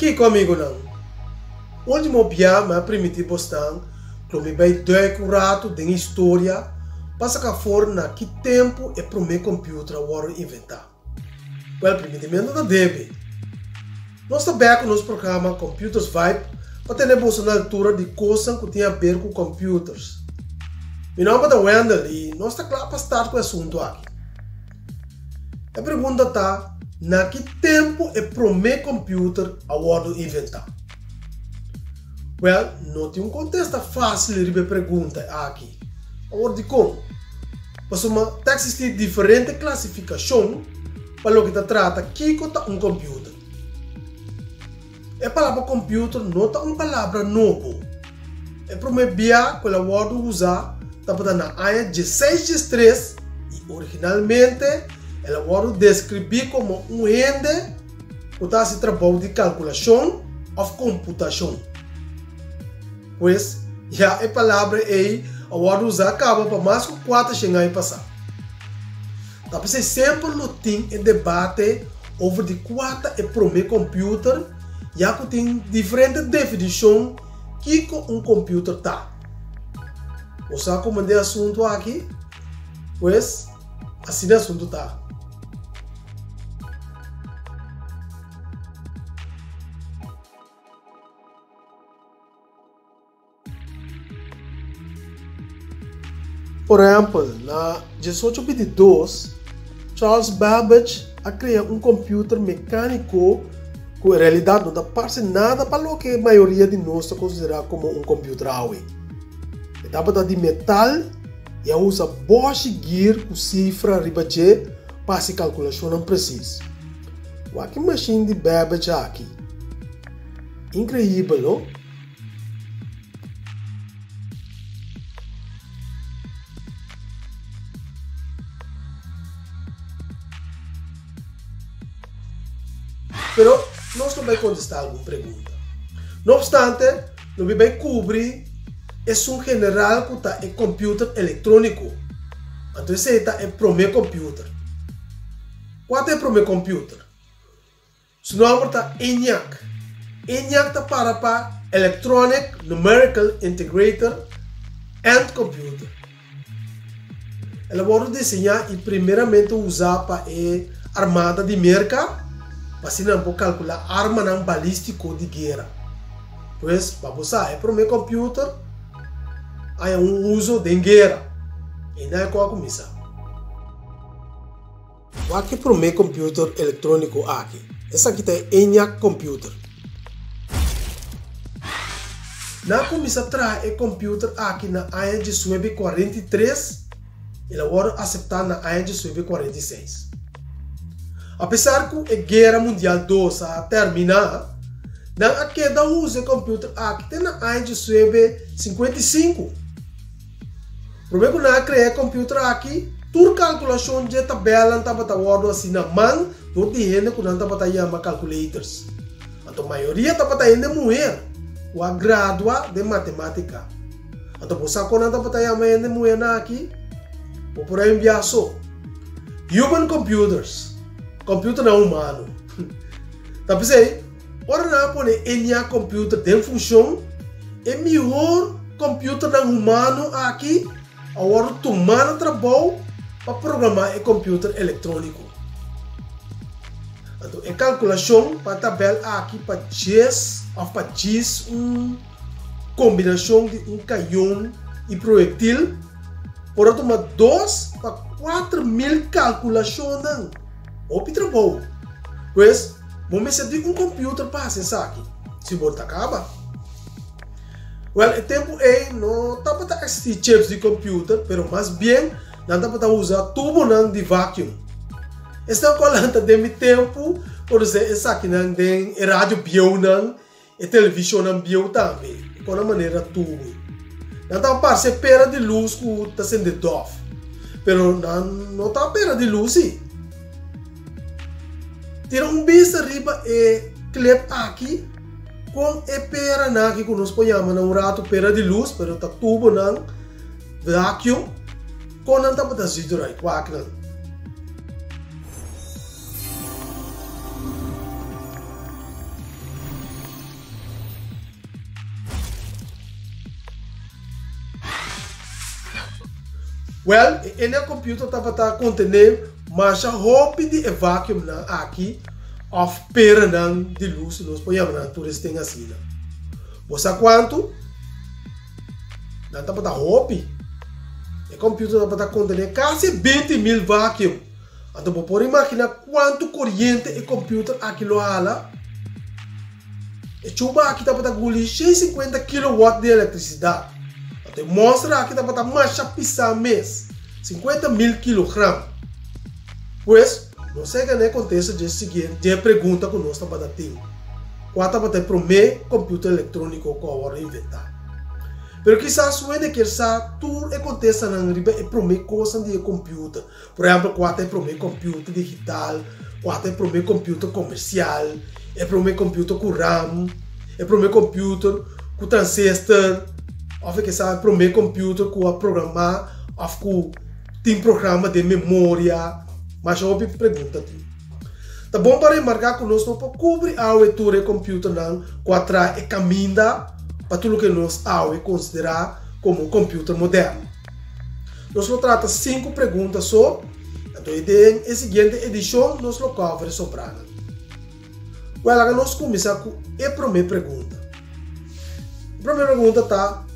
kiko amigunan? Ultimo bia mi a primiti bosnan ku lo mi bai duik un ratu den historia pa saka for na ki tempu e promé computer a wòrdu inventá. Wèl primitimentu ta debe. Nos ta bèk ku nos programa Computers Vibe pa tene boso na altura di kosnan ku tin haber ku computers. Mi nòmber ta Wendell i nos ta kla pa start ku e asuntu aki. E pregunta ta, na ki tempu e promé computer a wòrdu inventá? Wèl, no tin un kontesta fásil riba e pregunta aki. Awor dikon? Pasobra ta eksistí diferente klasifikashon pa loke ta trata kiko ta un computer. E palabra computer no ta un palabra nobo. E promé bia ku el a wòrdu usá tabata na aña dieseis diestres i originalmente el a wòrdu deskribí komo un hende ku ta hasi trabou di kalkulashon òf komputashon. Pues, ya e palabra ei a wòrdu usá kaba pa mas ku kuatershen aña pasá. Ta p'esei semper lo tin e debate over di kua ta e promé computer, ya ku tin diferente definishon kiko un computer ta. Bo sa komand'é asuntu aki? Pues, asina e asuntu ta. Por ehèmpel, na diesocho bintidos, Charles Babbage a krea un kòmpiuter mekániko ku en realidat no ta parse nada pa loke mayoria di nos ta konsiderá komo un kòmpiuter awe. E tabata di metal i a usa bòshi gir ku sifra riba dje pa hasi kalkulashonnan presis. Wak e mashin di Babbage aki. Inkreibel, no? Pero nos lo bai kontestá algun pregunta. No opstante, lo mi bai kubri esun general ku ta e kòmpiuter elektróniko. Anto esei ta e promé kòmpiuter. Kua ta e promé kòmpiuter? Su nòmber ta ENIAC. ENIAC ta para pa Electronic Numerical Integrator and Computer. El a wòrdu diseñá i primeramente usá pa e Armada di Merka pa asina nan por kalkulá armanan balístiko di guera. Pues, pa bo sa, e promé kòmpiuter haña un uso den guera. Einan e kos a kuminsá. Wak e promé computer electrónico aki. Esaki ta e ENIAC computer. Nan a cuminsa traha e computer aki na aña diesnuebe 43 i el a wòrdu aseptá na aña diesnuebe 46. Apesar ku e Guera Mundial Dos a terminá, nan a keda usa e computer aki te na aña diesnuebe 55. Promé ku nan a krea e kòmpiuter aki, tur kalkulashon dje tabèlnan tabata wòrdu hasi na man dor di hende ku nan tabata yama calculators. Anto mayoria tabata hende muher ku a gradua den matemátika. Anto bo sa kon nan tabata yama e hende muhernan aki? Bo por a enviá so. Human computers, kòmpiuternan humano. Ta p'esei. Ora nan a pone ENIAC computer den funcion, e mihor computernan humano aki a wordo tuma na trabou pa programa e computer electronico. Anto e calculacion pa tabel aki pa djes of pa djis un combinacion di un cayon y proyectil por a tuma dos pa 4000 calculacionnan. Hopi trabou! Pues, Bo mester di un computer pa haci esaki, si bo ta caba. Wel, e tempu ei no tabata existi chips di computer, pero mas bien nan tabata usa tubonan di vacuum. Esnan cu a lanta den mi tempu por usa esakinan den e radio bieunan, e televisionnan bieu tambe, con a manera tubo. Nan tabata parce pera di luz cu ta sende dof, pero nan no ta pera di luz si. Tira un bista riba e clip aki kon e peranan aki ku nos por yama na un ratu pera di lus pero ta tubonan vacuum kon nan tabata zuiderui wak nan. Wèl, e ENIAC computer tabata kontené masha hopi di e vacuumnan aki òf peranan di lus, nos por yama nan tur esten asina. Bo sa kuantu? Nan tabata hopi. E computer tabata kontené kasi 20,000 vacuum. Anto bo por imaginá kuantu koriente e computer aki lo hala? E chuba aki tabata guli 150 kilowatt di elektrisidat. Anto e monster aki tabata masha pisá mes, 50,000 kilogram. Pues, nos a gana e kontesta dje siguiente dje pregunta ku nos tabata tin, Kua tabata e promé computer elektróniko ku a wòrdu inventá? Pero kisas su hende kier sa tur e kontestanan riba e promé kosnan di e computer. Por ehèmpel, kua ta e promé kòmpiuter digital, kua ta e promé kòmpiuter komersial, e promé kòmpiuter ku ram, e promé kòmpiuter ku transistor, òf e ke sa e promé kòmpiuter ku a programá òf ku tin programa den memoria. Masha hopi pregunta tin. Ta bon pa remarká ku nos no por kubri awe tur e kòmpiuternan ku a traha e kaminda pa tur loke nos awe konsiderá komo kòmpiuter moderno. Nos lo trata sinku pregunta so, anto i den e siguiente edishon nos lo cover e sobranan. Wèl, laga nos kuminsá ku e promé pregunta. E promé pregunta ta,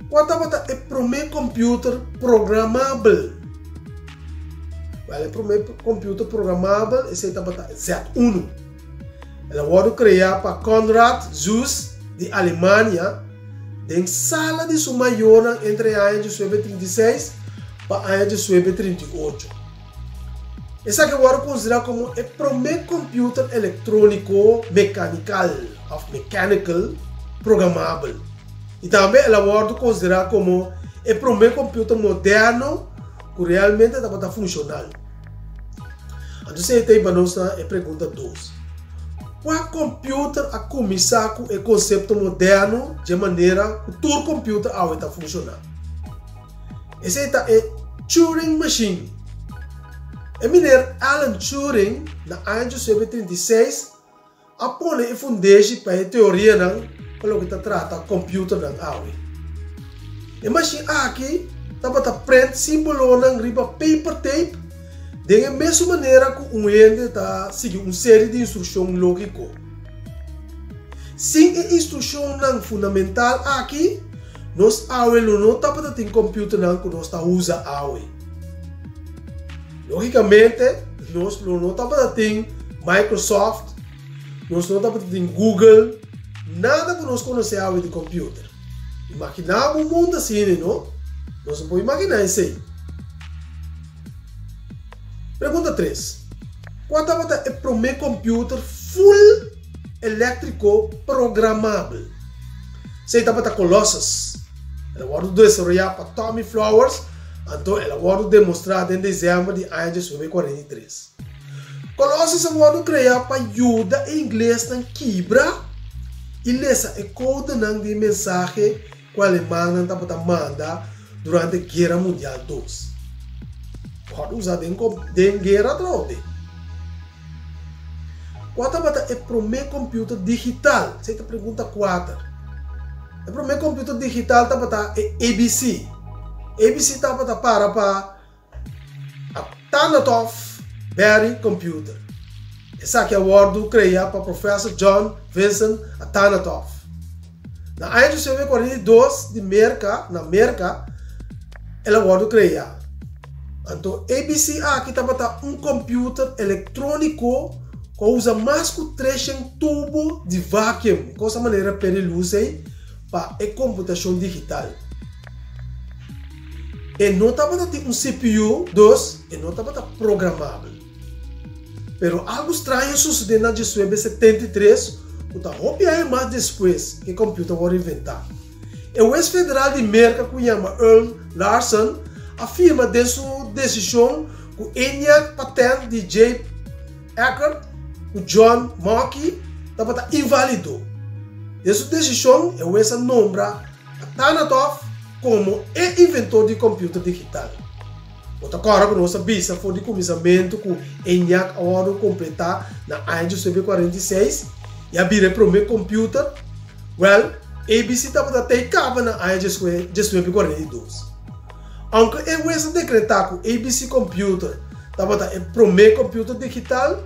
Kua tabata e promé computer programabel? Wèl, e promé computer programabel esei tabata e Z1. El a wòrdu kreá pa Konrad Zuse di Alemania den sala di su mayornan entre e aña 1936 pa aña 1938. Esaki a wòrdu konsiderá komo e promé kòmpiuter elektróniko mekanikal òf mechanical programabel i tambe el a wòrdu konsiderá komo e promé kòmpiuter moderno ku realmente tabata funshonal. Anto esei ta hiba nos na e pregunta dos. Kua kòmpiuter a kuminsá ku e konsepto moderno dje manera ku tur kòmpiuter awe ta funshoná? Esei ta e Turing Machine. E miner Alan Turing na aña 1936 a pone e fundeshi pa e teorianan pa loke ta trata kòmpiuternan awe. E mashin aki tabata prent símbolonan riba paper tape den e mesun manera ku un hende ta sigui un seri di instrukshon lógiko. Sin e instrukshonnan fundamental aki, nos awe lo no tabata tin kòmpiuternan ku nos ta usa awe. Lógikamente, nos lo no tabata tin Microsoft, nos no tabata tin Google, nada ku nos konosé awe di kòmpiuter. Imaginá bo un mundu asina, no? Nos no por imaginá esei. Pregunta tres, Kua tabata e promé kòmpiuter full eléktriko programabel? Esei tabata Colossus. El a wòrdu desaroyá pa Tommy Flowers, anto el a wòrdu demostrá den desèmber di aña 1943. Colossus a wòrdu kreá pa yuda e inglesnan kibra i lesa e kodenan di mensahe ku alemannan tabata manda durante Guera Mundial Dos. Wòrdu usá den den guera atrobe. Kua tabata e promé computer digital? Esei ta pregunta kuater. E promé computer digital tabata e ABC. ABC tabata para pa Atanasoff Berry Computer. Esaki a wòrdu krea pa Professor John Vincent Atanasoff. Na aña 1942 di Merka, na Merka, el a wòrdu krea. Anto ABC aki tabata un computer elektróniko ku a usa mas ku 300 tubo di vacuum, cosa manera peri lus ei, pa e komputashon digital. E no tabata tin un CPU, dus e no tabata programabel. Pero algu straño sucede na 1973 cu ta hopi aña mas despues cu e computer worde inventa. E hues federal di Merca cu yama Earl Larson a firma den su decision cu ENIAC patent di J. Eckert cu John Mauchly tabata invalido. Den su decision e hues a nombra Atanasoff komo e inventor di computer digital. Bo ta kòrda ku nos a bisa for di kuminsamentu ku ENIAC a wòrdu kompletá na aña 1946 i a bira e promé computer? Wèl, ABC tabata tei kaba na aña 1942. Ounke e hues a dekretá ku ABC Computer tabata e promé kòmpiuter digital,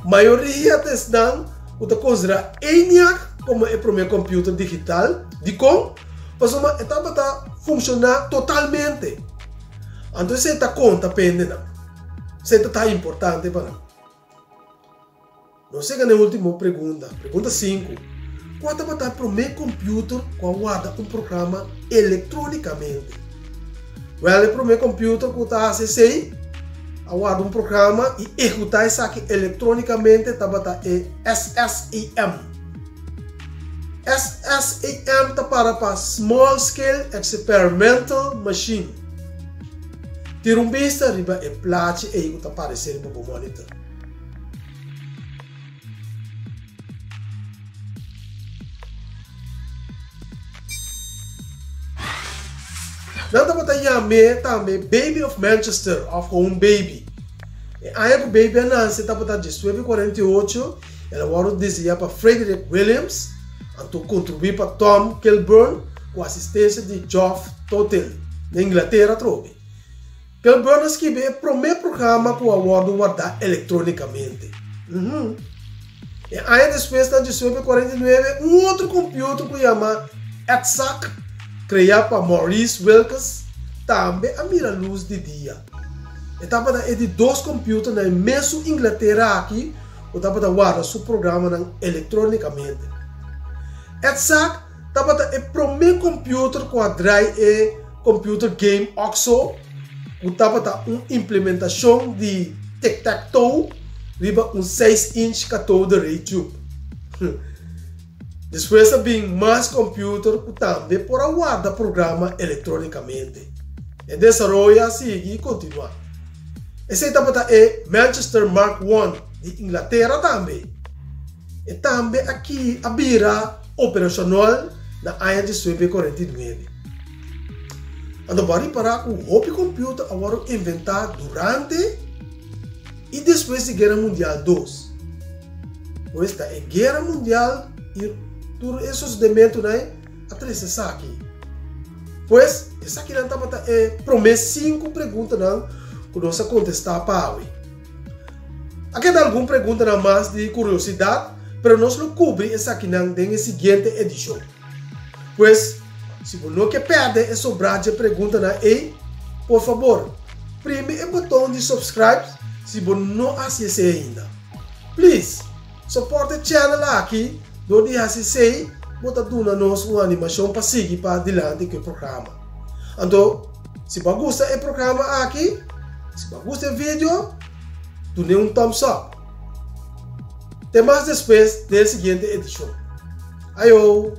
mayoria ta esnan ku ta konsiderá ENIAC komo e promé kòmpiuter digital. Dikon? Pasobra e tabata funshoná totalmente. Anto esei ta konta pa hendenan. Esei ta ta importante pa nan. Nos yega na e ultimo pregunta, pregunta sinku, Kua tabata e promé computer ku a warda un programa elektrónikamente? Wèl, e promé computer ku ta hasi esei, a warda un programa i ehekutá esaki elektrónikamente tabata e SSEM. SSEM ta para pa Small Scale Experimental Machine. Tira un bista riba e plachi ei ku ta paresé riba bo monitor. Nan tabata yam'é tambe Baby of Manchester òf gewoon Baby. E aña ku Baby a nase tabata diesnuebe 48, el a wòrdu diseñá pa Frederick Williams, anto kontribuí pa Tom Kilburn ku asistensia di Geoff Tootill na Inglatera atrobe. Kilburn a skibi e promé programa ku a wòrdu wardá elektrónikamente. E aña despues, na 1949, un otro kompiuter ku yama EDSAC, kreá pa Maurice Wilkes, tambe a mira lus di dia. E tabata e di dos kompiuter na e mesun Inglatera aki ku tabata warda su programanan elektrónikamente. EDSAC tabata e promé kompiuter ku a drai e computer game Oxo, ku tabata un implementashon di tic-tac-toe riba un seis inch cathode ray tube. Despues a bin mas computer ku tambe por a warda programa electronicamente. E desaroyo a sigui i kontinuá. Esei tabata e Manchester Mark I di Inglatera tambe. E tambe aki a bira operashonal na aña 1949. Anto bo a ripará ku hopi kompiuter a wòrdu inventá durante i despues di Guera Mundial Dos. Pues ta e Guera Mundial i tur e susedementunan ei a trese esaki. Pues esakinan tabata e promé sinku preguntanan ku nos a kontestá pa awe. A keda algun preguntanan mas di kuriosidat, pero nos lo kubri esakinan den e siguiente edishon. Pues, si bo no ke pèrdè e sobrá dje preguntanan ei, por fabor, primi e boton di subscribe si bo no hasi esei ainda. Please, sopòrt e channel aki dor di hasi esei, bo ta duna nos un animashon pa sigui pa dilanti ku e programa. Anto, si bo a gusta e programa aki, si bo a gusta e video, dun'é un thumbs up. Te mas despues den e siguiente edishon. Ayo!